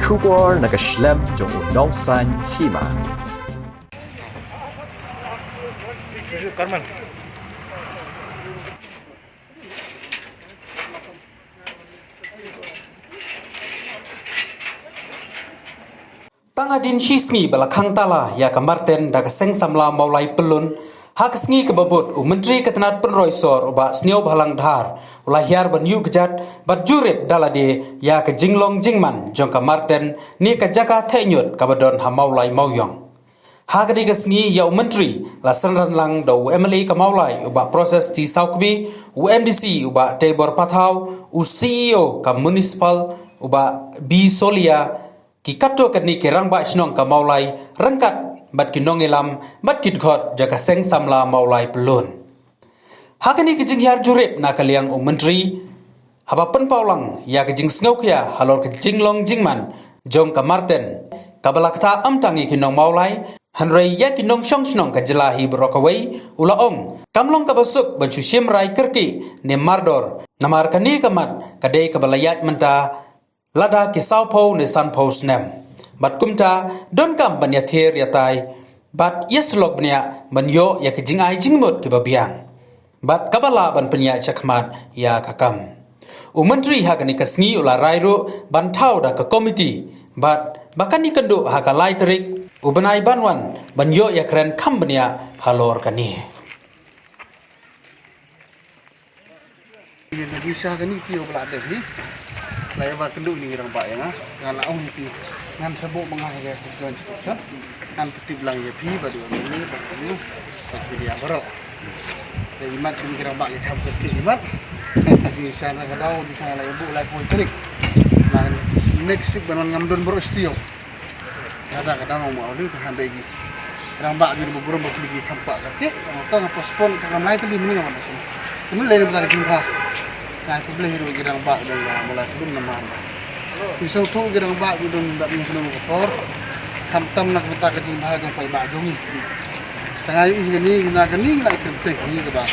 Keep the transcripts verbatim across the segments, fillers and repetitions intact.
Khubor na ka shlem jong u nongsan hima. Tang hadien shi sngi ba la khang tala ïa ka Marten da ka Seng Samla Mawlai Pyllun, ha ka sngi kaba bud u Myntri ka tnat pynroi sor u Bah Sniawbhalang Dhar u la hiar ban ïuh kjat bad jurip da lade ïa ka jinglong jingman jong ka Marten ne ka jaka theh ñiut kaba don ha Mawlai Mawiong. Ha kane ka sngi ïa u Myntri la synran lang da u M L A ka Mawlai u Bah Proses T Sawkmie, u M D C u Bah Teibor Pathaw, u C E O ka Municipal u Bah B Solia, ki katto katne ki rangbah shnong ka Mawlai ryngkat bad ki nongïalam bad ki dkhot jong ka Seng Samla Mawlai Pyllun. Ha kane ka jinghiar jurip na ka liang u Myntri, haba pynpaw lang ïa ka jingsngewkhia halor ka jinglong jingman jong ka Marten, kaba la ktah ym tang ïa ki nong Mawlai hynrei ïa ki nongshong shnong ka jylla hi baroh kawei, u la ong kam long kaba suk ban shu shim rai kyrkieh ne mardor, namar kane ka mat ka dei kaba la ïaid mynta lada ki sawphew ne sanphew snem. Bad kumta donkam ban ïathir ïatai bad ïasyllok bniah ban ïoh ïa ki jingai jingmut kiba biang bad kaba lah ban pynïaid shakhmat ïa ka kam. U Myntri ha kane ka sngi u la rai ruh ban thaw da ka komiti bad ba kan ïakynduh ha ka lai tarik u bnai ban wan ban ïoh ïakren kham bniah halor kane. Ïa na bynta kane ki ïoh ba la dep hi. La ïa ba kynduh ïa ki rangbah ïa nga. Nga la ong ïa ki ngan sa buh ma nga ha ka joint instruction. Ngan pyntip lang ïa phi bad ïa mane bad ïa mane bad ïa baroh. Ïa imat ki rangbah ïa kham kyrkieh imat. Ïa sa na ka daw ïa sa la ïa buh lai poi tarik. Na next week ban wan ngam don baroh studio. Lada ka dang ong ba ong dei ka hynrei ki rangbah ki ruh ba burom ba phi ki kham kwah kyrkieh. Tang nga postpone program lai tylli mynne nga wan sini. Mynne lei na bynta ka jingbha. Nga khublei ruh ki rangbah dang ba mala ki dum namar. Ngi sngewthuh ki rangbah ki dang ba ngi sngewthuh ka por. Khamtam na ka bynta ka jingbha jong paidbah jong ngi. Tang nga ïohi kane na kane ngi la kyrteng ngi kaba.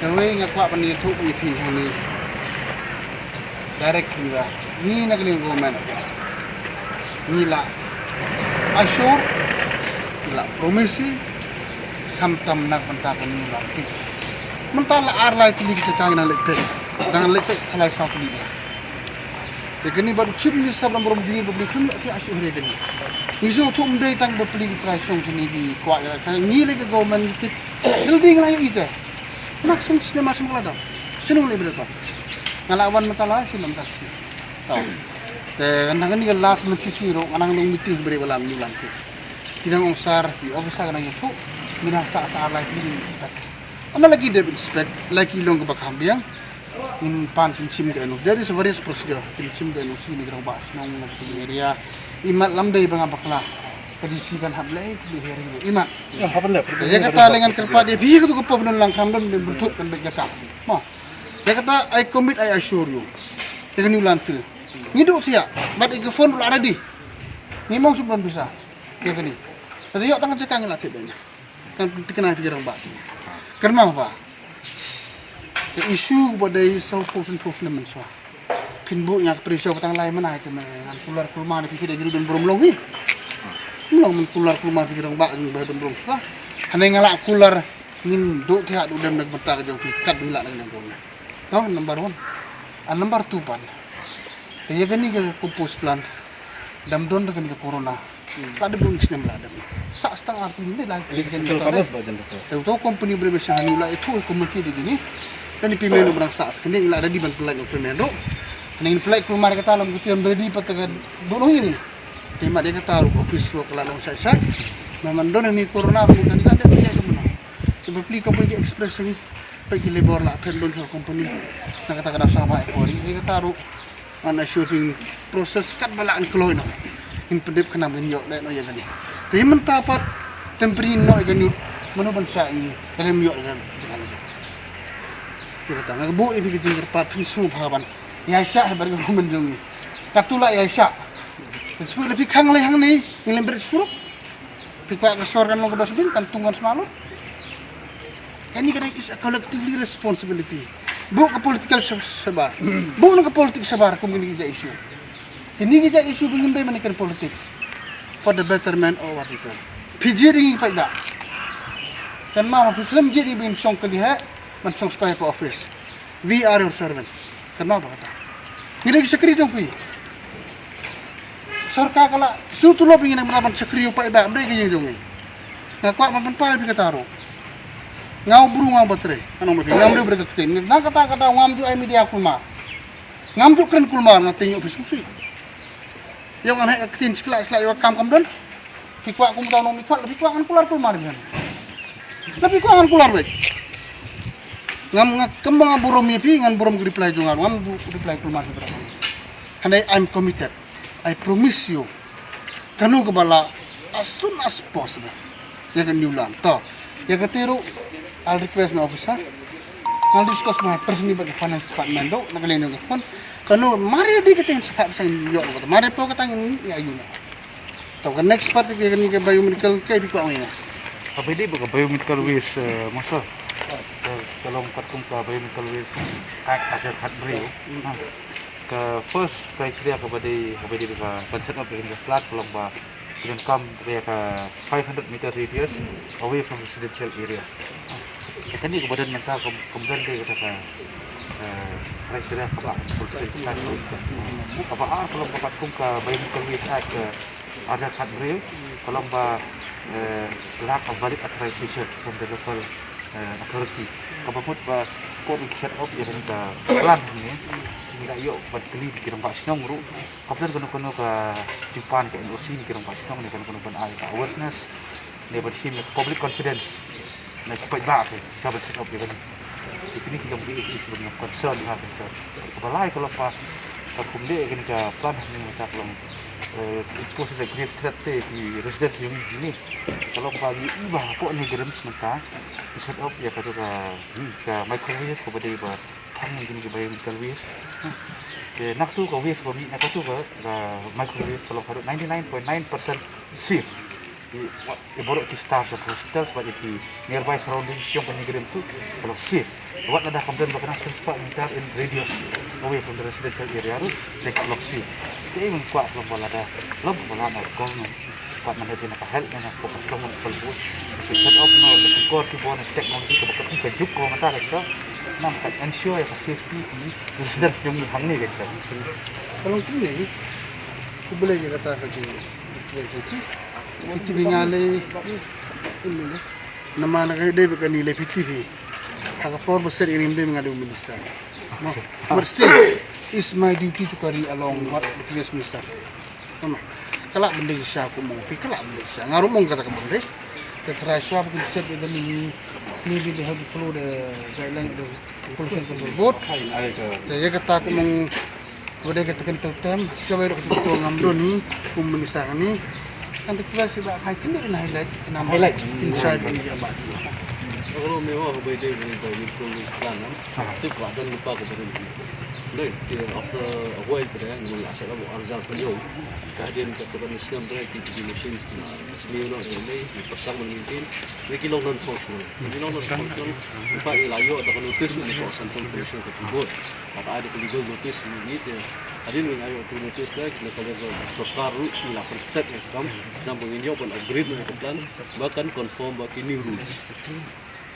Kawei nga kwah ban ïathuh ïa phi hangne. Direct ngi ba ngi na kane ka government ngi la assure, ngi la promise, khamtam na ka bynta kane ka government. Mynta la ar lai tylli ki jaka ngi nang leit peit, dang leit peit sa lai saw tylli. Ïa kane bad u Chief Minister ba burom jong ngi ba phi kham ïa phi assure ïa kane. Ngi sngewthuh ym dei tang ba phi ki trai shong jong ngi ki kwah ïa ka ngi lei ka government ngi tip. Building la ïa ite. Nak sum snem ar snem ka la dang. Snem lei ba dang. Nga la wan mynta la snem dang snem. Tau. Te nang kane ka last month shisha ruh nga nang long meeting bri ba la menu lan shisha. Ki nang ong sir, ki officer ka nang ïathuh. Ngi nang sah sah lai ki inspect. Ynda la ki dep inspect, la ki long kaba kham biang. Ngin pan pynshim ka N O C. There is a various procedure. Pynshim ka N O C na ki rangbah shnong na ki area. Imat lam dei ba nga bakla. Ka D C kan hap leh ka hearing imat. Ïa, hap leh. Ïa kata leh ngan kyrpad ïa phi ka tu ka pop non lang kram don bynthut kan bek jaka. Mo. Ïa kata I commit, I assure you. Ïa kane u landfill. Ngi duh thiah. Bad ïa ka fund ruh la ready. Ngi mong shu don pisa. Ïa kane. Lada ïoh tang ka jaka ngi la thiah bad ngi. Kan thikna phi ki rangbah. Kyrmen ba ka issue ba dei saw thousand thousand mynshuwa. Phin buh ïa ka pressure ba tang lai mynta ka me ngan kular kulmar phi ki dei ki don burom long hi. Long men kular kulmar phi ki rangbah ba don burom shuwa. Hynrei nga la kular ngin duh thiah duh dem na ka bynta ka jong phi kat ba ngi lah na ka liang jong ngi. Tau number one. Ah number two pat. Te ïa kane ka compost plant. Dam don da kane ka corona. La dep don snem la dep. Sa stang ar tin dei la. Te uto company bre be shang ni la itu committee de ni. Dang payment ba sa skene la ready ban pynlait payment ruh. Ni pynlait kulmar kata lam kata ready pat ka don ni. Te ma de kata ruh office work la long shai shai. Memang don ni corona ruh kan la dep ya dum. Te pli company express ni. Peit ki labor la phet lun sha company. Na kata ka dap sa ba ekor ri kata ruh. Ngan assure phi process kat ba la ngan kloi noh. Ngin pyndep khnang ngin ïoh leh noh ïa kane. Te mynta pat temporary noh ïa kane mano ban shah ngi lem ïoh ïa kane jaka la jaka. Ïa kata nga buh ïa phi ka jingkyrpad phin sngewbha ban ïa shah ha bar ka government jong ngi. Katu la ïa shah. Te shu la phi khang lei hangne ngi lem bret surok. Phi kwah ka sor kan long ka dustbin kan tung kan sma lut. Kane ka dei is a collectively responsibility. Buh ka political sha-, shabar. Buh na ka politik shabar kum kine ki ja issue. Kini ki jait issue ba ngim dei ban ïa kren politics. For the betterment of our people. Phi jied ïa ngi ki paidbah. Kynmaw, phi khlem jied ïa ngi ban shong kali heh, ban shong spah hapoh office. We are your servant. Kynmaw ba kata. Ngi dei ki shakri jong phi. Sorkar ka la shu tulop ïa ngi, ngi lah ban shakri ïa u paidbah, ym dei ka ïing jong ngi. Nga kwah ban pynpaw ïa phi kata ruh. Nga u bru, nga u ba trei. Nga ong ba phi, ngam dei u briew ka ktien. Na kata ka daw ngam ju ai media kulmar. Ngam ju kren kulmar, nga tieng ïa u phi sngewsih. Ïa ngan heh ka ktien shlak shlak ïa ka kam kam don. Phi kwah kumta u nongmihkhmat, phi kwah ngan kular kulmar ïa phi. Phi kwah ngan kular beit. Ngam, nga, kumba nga burom ïa phi, ngan burom ka reply jong nga, ngam bu-, reply kulmar ïa phi. Hynrei I'm committed. I promise you. Kano kaba lah as soon as possible. Ïa ka New Land. To. Ïa kata ruh, I'll request my officer. I'll discuss my personally bad ka finance department ruh, na ka liang jong ka fund. Kano, mar ïa dei kata ngan sa phah pisa ïoh kata. Mar ïa poi kata ngan ïa ïoh. To ka next part ka, kane ka biomedical ka phi kwah ong ïa nga. Haba ïadei bad ka biomedical waste, eh, Marshal. Ka, ka long katkum ka Biomedical Waste Act ar hajar khatbrew. Hmm. Ha. Ka first criteria kaba dei, kaba dei ka ban set up ïa kane ka plant ka long ba ki donkam ïa ka five hundred meter radius away from residential area. Te kane kaba don mynta kam, kam don dei kata ka, eh, criteria kaba fulfill. Kaba ar ka long ba katkum ka Biomedical Waste Act, eh, ar hajar khatbrew, ka long ba, eh, lack of valid authorization from the local, eh, authority. Kaba mut ba ko ki set up ïa kane ka plant hangne, ngi la ïoh ban kylli ki rangbah shnong ruh. Ka plant kano kano ka jingpan ka N O C na ki rangbah shnong ne kano kano ban ai ka awareness ne ban shim ïa ka public confidence. Na ki paidbah ki sa ban set up ïa kane. Te kine ki long ki, ki, ki long concern, ha, concern. Kaba lai ka long ba ka kum dei kane ka plant hangne mynta ka long, eh, it poses a grave threat to ki residents jong ngi. Ka long ba ngi i ba hapoh NEIGRIHMS mynta ki set up ïa katu ka, hmm, ka microwave kaba dei ba thang ïa kine ki biomedical waste. Te na katu ka waste ba mih na katu ka, ka microwave ka long haduh ninety-nine point nine percent safe. Ïa, ïa baroh ki staff jong hospitals bad ïa ki nearby surroundings jong ka NEIGRIHMS ruh ka long safe. Wat lada kam don ba khatsan spah meter in radius away from the residential area ruh, te ka long safe. Te ngi kwah ka long ba lada, long ba lada ka long, kwah mynta na ka health ne na ka long ka long, ki set up noh ki kor ki bor ne technology kaba ka juk ka mynta ka jong. Namar ka ensure ïa ka safety ki residents jong ngi hangne ka jong. Ka long kumne, khublei ïa kata ka jingïatrei jong phi. Phi tip ïa nga lei, namar nga dei ba kane lei phi tip hi. Ha ka por ba set ïa kane ym dei ma nga dei u minister. But still, it's my duty to carry along what the previous minister. Ka lah ban dei shisha, kum ong phi, ka lah ban dei shisha. Nga ruh ong kata ka ban dei. Te trai shuwa ba kin set ïa kane, maybe they have to follow the guideline of the Pollution Control Board. Te ïa kata kum ong ba dei kata kan tel tem, shuwa ba ïa kata ka ngam don hi, kum minister kane. Kan te trai shuwa ba khai kine kan highlight, kan highlight. Inside ban ïa ba. Kalau mewah ba dei ban dei plan. Te ka don lypa ka barim. Dei, te after a while te dei, ngi la set up ar hajar hynñiew. Ka hadien ka, ka ban snem te ki, ki machines ki la sniew noh, te dei, ngi pyrshang ban maintain. Te ki long non functional. Ki long non functional. In fact, ngi la ïoh da ka notice na ka Central Pollution Control Board. Ka ai da ka legal notice ngi te. Hadien ngi la ïoh tu notice te, na ka level sorkar ruh ngi la pynstet ïa ka kam. Namar ba ngin ïoh ban upgrade ïa ka plan. Ba kan conform bad ki new rules.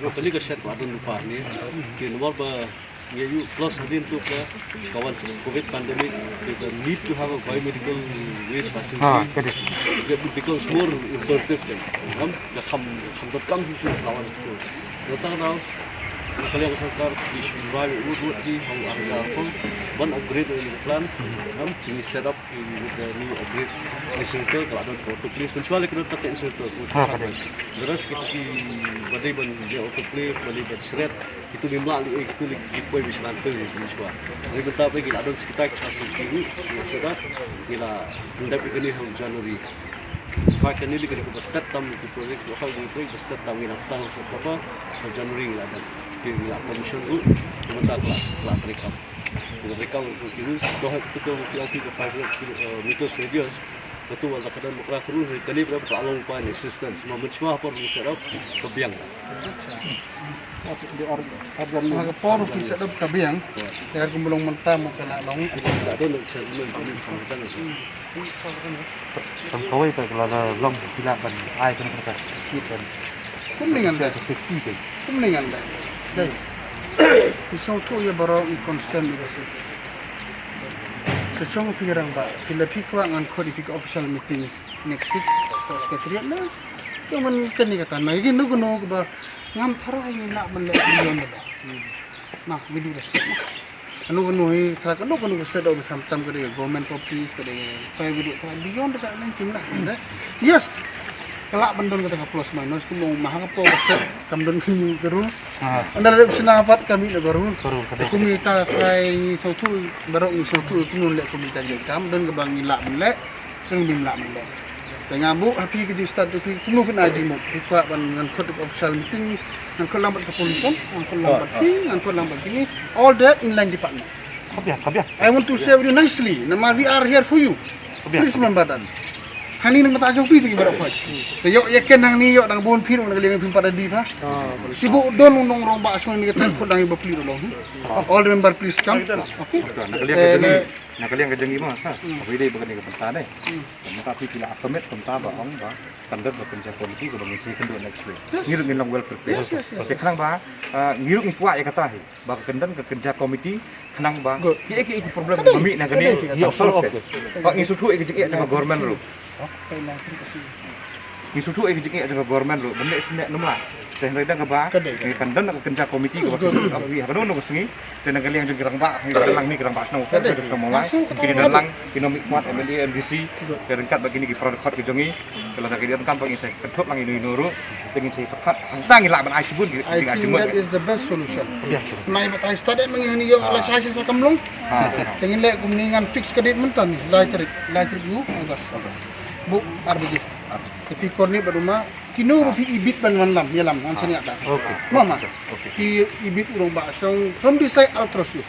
Ïa kane ka shed ka la don lypa hangne. Ki namar ba ngi ïoh plus hadien tu ka, ka wan sha ka covid pandemic, the, the need to have a biomedical waste facility, ah, ka dei, it becomes more imperative then. Ngam, ka kham, kham donkam shuh shuh ka wan tu. Nangta ka daw, ka liang ka sorkar ki shu rai ruh ruh ki ha u ar hajar phew ban upgrade ïa ka plant. Ngam, ki set up with the new upgrade incinerator, ka la don ka autoclave. Pynshuwa lei ka don tang ka incinerator, ha, ka dei. The rest kita ki ba dei ban ïa autoclave, ba dei ban shred, kitu ngim lah leh, kitu lei ki poi beit sha landfill, pynshuwa. Hynrei mynta ba ngi la don shi kita ki facility ruh, ngi la set up, ngi la pyndep ïa kane ha u January. In fact, kane lei ka dei kaba start tam ki project, ba ha u January ba start tam, ngi la start ha u September, ha u January ngi la dep. Te ngi la commission ruh, te mynta ka la, ka la treikam. Ka la treikam ruh ki rules, to ha kitu ka five hundred kilo, eh, meters radius. Katu wala ka don ba ka rule hi kali ba ka long pa in existence. Ma mynshwa por ki set up ka biang. Di or order ma ka por ki set up ka biang. Ter kum long mynta mo ka la long. Da don chairman ka ni ka jang. Tam kawai ka la long ki la ban ai kan ka ki ban. Kum ni ngan da. Safety dei. Kum ni ngan da. Dei. Ki song tu ya baroh i consent ni ka si. Ka shong phi rangbah, phi la phi kwah ngan khot ïa phi ka official meeting next week. Ka secretariat na. Ka man kane kata na ïa kino kino ba ngam tharai ngi lah ban leh beyond da. Na, with due respect. Kano kano hi, tharai kano kano ka set up khamtam ka dei government office, ka dei private, tharai beyond ka leng kim lah. Yes. Ka lah ban don kata ka plus minus, kumno ma ha ka por ka set, kam don ka new ka rules. Ynda la dep shna pat ka mih na ka rule. Ka rule, ka dei. Kum ita tharai ngi sngewthuh, baroh ngi sngewthuh kumno leh kum ita jait kam, don kaba ngi lah ban leh, don kaba ngim lah ban leh. Te nga buh ha phi ka jingstad jong phi, kumno phin ai jingmut, phi kwah ban ngan khot official meeting, ngan khot lang bad ka pollution, ngan khot lang bad phi, ngan khot lang bad kine, all that in line department. Ka biang, ka biang. I want to share with you nicely. Namar we are here for you. Ka biang. Please remember that. Hangne na ka bynta jong phi te ngi baroh khoit. Te ïoh ïa ken hangne ïoh dang bun phi ruh na ka liang phim pat da dih ha. Shu buh don u nongrong ba shong ne ka thaiñ khot dang ïa bapli ruh long. All the member please come. Okay. Na ka liang ka jong ngi, na ka liang ka jong ngi ma sa. Haba ïadei bad kane ka bynta ne. Mynta phi phi la commit kumta ba ong ba kan don ka kynja committee kaba ngin sa ïakynduh next week. Ngi ruh ngin long well prepared. Te khnang ba, ah, ngi ruh ngi kwah ïa kata hi. Ba ka kyndon ka kynja committee khnang ba kiei kiei ki problem ba mih na kane, ngi solve. Ba ngi sngewthuh ïa ka jingeh jong ka government ruh. Ngi sngewthuh ïa ka jingeh jong ka government ruh ban leh sngewthuh num lah. Te hynrei dang kaba ngi kyndon ka kynja committee kaba ngi ha kano kano ka sngi. Te na ka liang jong ki rangbah ngi kyndon lang, ni ki rangbah shnong ka jong shnong Mawlai. Ki kyndon lang, ki nongmihkhmat M L A, M D C. Te ryngkat bad kine ki para dkhot ki jong ngi. Te lada ki donkam ba ngin sa kynthup lang ino ino ruh, te ngin sa pyrkhat hangta ngin lah ban ai shibun ki jingaiei jingmut. I think that is the best solution. Mai ba tai stad ma ngi hangne ïoh la sa shisha kam long. Te ngin leh kumne, ngan fix ka date mynta ne, lai tarik, lai tarik u August. Buh ar baje. Te phi kor ne bad u ma kino ba phi ibit ban wan lam, ïalam ngan sa ñiah da. Ma ma. Phi ibit u rangbah shong from this side, I'll trust you.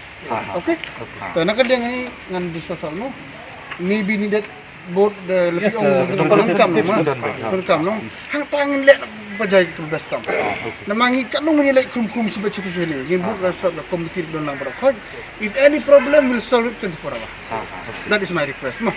Okay. Te na ka liang ngi ngan discuss no. Maybe needed both the, yes, laki ong the, the consultative, no? Hangta ngin leh ba jai ka best tam. Namar ngi katno ngi leh krum krum shu ba chutu shu ne. Ngin buh ka sort of committee don lang baroh khoit. If any problem, we'll solve it twenty-four hour. That is my request, no?